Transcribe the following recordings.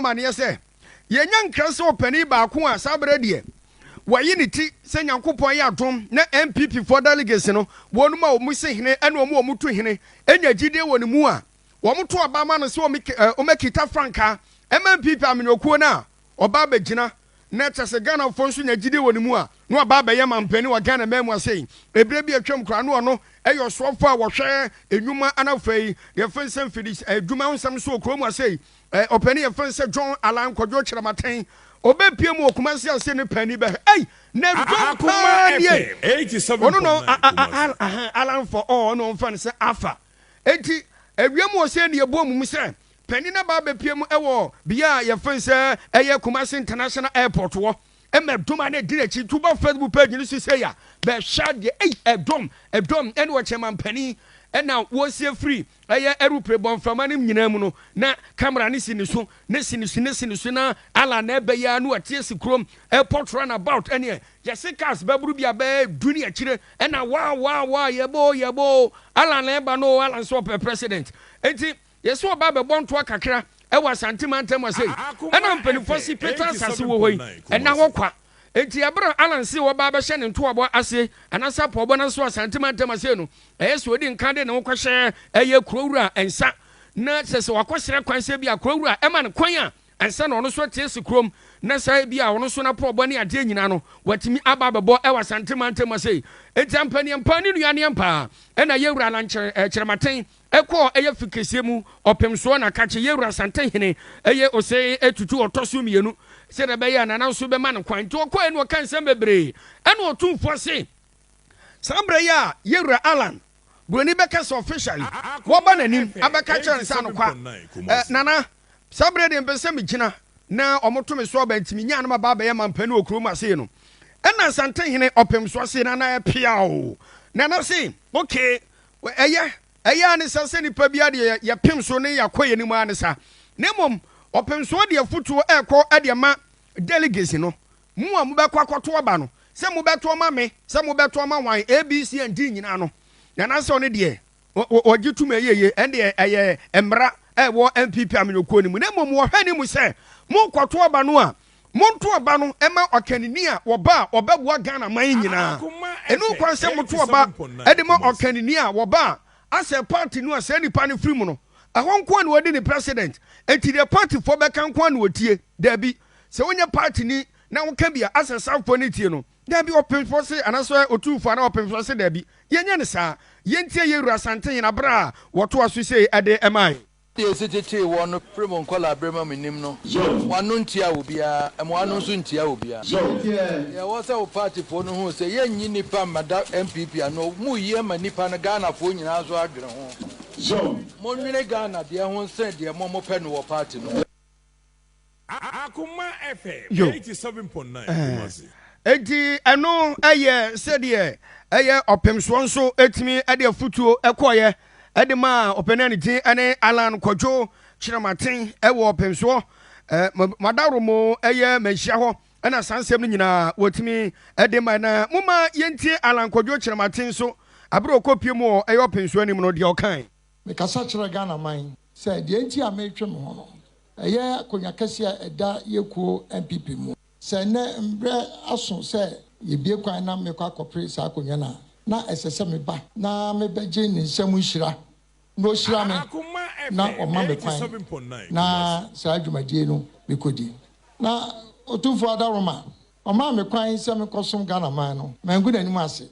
Amaneɛ sɛ, Yɛnya nkra sɛ ɔpanin baako a saa berɛ deɛ wayi ne ti sɛ Nyankopɔn ayɛ adom na NPP foɔ delegates no wɔnom a wɔn si hene ɛne wɔn a wɔn tu hene nya gyidie wɔ ne mu a wɔn to aba ma no sɛ wɔmɛkita frankaa ɛma NPP amenyɔkuo no a ɔba abɛgyina na kyɛ sɛ Ghanafoɔ nso nya gyidie wɔ ne mu a na waba abɛyɛ mampanin wɔ Ghana man mu ase. Ɛberɛ bi atwam koraa na ɔno yɛ ɔsoafoɔ a wɔhwɛ nnwuma ana afei yɛfrɛ no sɛ mfidi adwuma ho nsɛm so wɔ kurom ase. Ɔpanin yɛfrɛ no sɛ John Allan Kwadwo Kyerematen ɔbɛpue mu wɔ Kumasi ase ne panin bɛhwɛ ei na dwom paa nie ɔno no Allan for all ɔno ɔmfa no sɛ Alpha enti awia mu wɔ sɛ ne yɛbɔ mu sɛ panin no aba abɛpue mu wɔ bea a yɛfrɛ no sɛ ɛyɛ Kumasi International Airport wɔ ɛma dɔm a na ɛdi n'akyi nti woba Facebook page no so sei a bɛhwɛ adeɛ ei ɛdɔm ɛdɔm ɛne ɔkyɛma mpanin ɛna wɔsi afiri ɛyɛ aeroplane bɔ mframa no nyinaa mu no na camera no si ne so ne si ne so ne si ne so na ala na ɛbɛyɛ na wɔte asi kurom airport run about ɛneɛ yɛse cars bɛboro bi a bɛyɛ du ne akyire ɛna waa waa waa yɛbɔ yɛbɔ ala na ɛba no ala nso ɔpɛ president enti Yɛse ɔba abɛbɔ ntoa kakra wɔ Asante mantam ha sei. Ɛna mpaninfoɔ se pete asase wɔ hɔ yi, ɛna hɔ kwa. Enti ɛberɛ a Allan se ɔba abɛhyɛ ne ntoabɔ ase anaasɛ apɔɔbɔ no ase wɔ Asante mantam ha sei no, ɛyɛ sɛ ɔdi nkan de ne ho kɔhyɛ ɛyɛ kuro wura nsa. Na sɛ sɛ wakɔsrɛ kwan sɛ ebia kuro wura ɛma no kwan a, ansa na ɔno nso ate asi kurom na saa ebia ɔno nso n'apɔɔbɔ ne adeɛ nyinaa no watumi aba abɛbɔ ɛwɔ Asante mantam ha sei. Enti ampaniampa ne nuaneampa ɛna yɛwura Allan Kyerematen Ɛkɔɔ ɛyɛ fi kɛseɛ mu ɔpem soɔ na kakye yɛ wura Asantehene ɛyɛ Osei Tutu ɔtɔ so mienu sɛdeɛ ɛbɛyɛ a Nana nso bɛma no kwan nti ɔkɔɛ no ɔka nsɛm bebree ɛna ɔtumfoɔ se saa berɛ yi a yɛ wura Allan Broni bɛka sɛ officially wɔba n'anim abɛka kyerɛ no sɛ anokwa eh, Nana saa berɛ deɛ mpɛ sɛ megyina na ɔmo to me so aba nti menyaa no maba abɛyɛ mampanin wɔ kurom ase no ɛna Asantehene ɔpem soɔ se Nana ɛpeaw Nana se okay Ɛyɛ, ɛyɛ ara ne sa sɛ nipa biara deɛ yɛpem so ne yɛakɔ yɛn anim ara ne sa. Na mmom, ɔpemsoɔ de afotuo rekɔ de ama delegates no, mo a mobɛkɔ akɔto aba no, sɛ mobɛto ama me, sɛ mobɛto ama hwan, A, B, C and D nyinaa no, na anaasɛ ɔno deɛ, ɔgye tom ɛyɛ yie, ɛndeɛ ɛyɛ mmara a ɛwɔ NPP amanyɔkuo no mu. Na mmom wɔhwɛ anim sɛ mokɔto aba no a, Monto aba no ma ɔkannini a wɔba a ɔbɛboa Ghana man nyinaa. Ɛno kwan sɛ moto aba de ma ɔkannini a wɔba a asɛ party no a saa nipa no firi mu no, ɛhɔ nko ara na wɔadi ne president. Enti deɛ party foɔ bɛka nko ara na wɔtie. Daabi. Sɛ wonyɛ party ni na woka bi a asɛ South foɔ no tie no. Daabi, ɔpemfoɔ se anaasɛ otumfoɔ anaa ɔpemfoɔ se daabi. Yɛnyɛ no saa. Yɛntie yɛn wura Asantehene berɛ a wɔtoa so sei de mae. Deɛ ɛsi tetee woɔ no firi mo nkwadaa-berɛ mu a menim no, mo ano ntia obiara, mo ano nso ntia obiara. Deɛ ɛwɔ sɛ wo partyfoɔ no hu sɛ yɛnyi nnipa mmɛda NPP ano, moreyi ama nnipa no Ghanafoɔ nyinaa nso adwene ho. Monnwene Ghana deɛ ho nsen deɛ mo mopɛ no wɔ party no ho. Yo. Enti ɛno yɛ sɛdeɛ ɛyɛ ɔpemsoɔ nso tumi de afutuo kɔeɛ de maa ɔpanin a ne din ne Allan Kwadwo Kyerematen wɔ ɔpemsoɔ Madaworomo ɛyɛ Manhyia hɔ ɛna saa nsɛm no nyinaa wɔtumi de ma. Na momma yɛntie Allan Kwadwo Kyerematen nso aberɛ ɔkɔpie mu wɔ ɛyɛ ɔpemsoɔ anim no deɛ ɔkae. Mekasa kyerɛ Ghana man sɛ deɛ nti a meretwe me ho no, ɛyɛ akonnwa kɛseɛ a ɛda yɛ kuo NPP mu. Sɛ nnɛ mberɛ aso sɛ yɛbue kwan na mekɔ akɔpere saa akonnwa no a, na ɛsɛ sɛ meba na mebɛgye ne nsam nhyira, na ɔhyira me na ɔma me kwan na saa dwumadie no mekɔdi. Na Otumfoɔ Adaworoma, ɔmaa me kwan sɛ menkɔsom Ghana man no, mangu n'anim ase.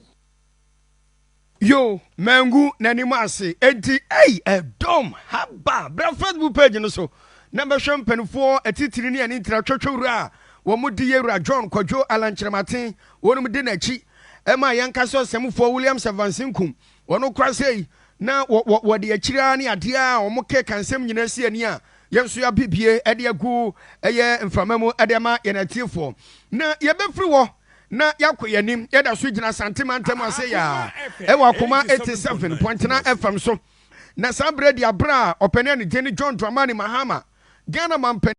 Yo, mangu n'anim ase. Enti, ei, ɛdɔm, haba, bra Facebook page no so na bɛhwɛ mpanimfoɔ atitiri ne ani ntira twɛtwɛwura a wɔn di yɛwura John Kwadwo Allan Kyerematen wɔnom di n'akyi ɛma yɛn kasa ɔsɛmfoɔ Williams Evans Nkum wɔn kora sei na wɔde akyiri ara ne adeɛ a wɔn keka nsɛm nyinaa si ani a yɛn nso yɛabibie ɛde agu ɛyɛ mframa mu ɛde ama yɛn atiefoɔ na yɛbɛfiri hɔ na yɛakɔ yɛn anim. Yɛda so gyina Asante mantam ase yaa ɛwɔ Akoma 87.9 FM so. Na saa berɛ di aberɛ a ɔpanin a ne din ne John Dramani Mahama, Ghana mampanin.